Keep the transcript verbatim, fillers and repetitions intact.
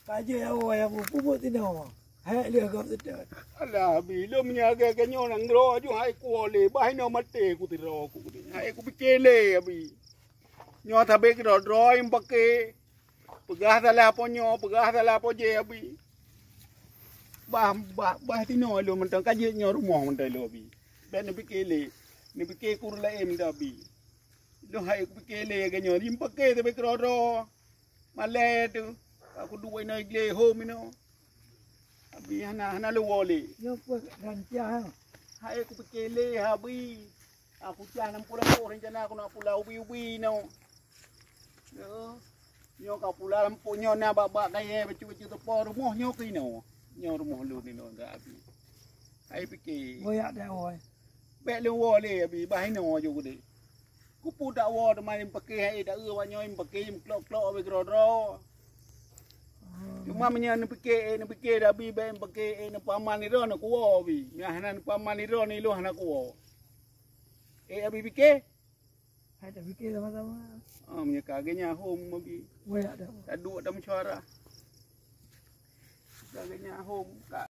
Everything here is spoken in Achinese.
Ka jeuet awai Abu, peubuet sinoe. Hai lheueh gob seutôt. Alah, Abi, lôn meunyoe lagèe nyoe nanggroe aju hai kuwoe lé, bah inoe maté kutiro ku. Hai kupike lé, Abi. Nyoe sabé keudroe-droe nyang pake. Peugah salah po nyoe, peugah salah po jih, Abi. Bah, bah, bah sinoe lôn mantong ka jeuet nyoe rumoh mantong lôn, Abi. Bèk neupike lé, neupike kuru laén mantong, Abi. Lôn hai kupike lé lagèe nyoe, nyang pake sabé keudroe-droe. Malèe teuh, ka kuduek inoe glé hom inoe. Abi hana, hana lôn woe lé. Nyoe peue dan tiah, ha? Hai kupike lé, Abi. Aku tiah lam pula rencana aku nak pula ubi-ubi inoe. Yo. Nyoe ka pula lampôh nyoe na bak-bak kayèe bacut-bacut teupô rumoh nyoe keuh inoe. Nyoe rumoh lôn inoe, Abi. Hai pike. Boyak dak woe. Bèk lôn woe lé, Abi, bah inoe aju keudéh. Kupeue dak woe teuma nyang pake hai dak eu awak nyoe nyang pake nyang klok-klok abéh keudroe-droe. Cuma meunyoe neupike, eh, neupike dak Abi bèk neupike, eh, neupeuaman sidroe neukuwoe, Abi. Meunyoe hana neupeuaman sidroe nilôn hana kuwoe. Eh, Abi pike? Hai tapike sama-sama. Ah, meunyoe ka lagèe nyan hom, Abi. Boyak dak. Taduek dan meusyuara. Ka lagèe nyan hom, ka.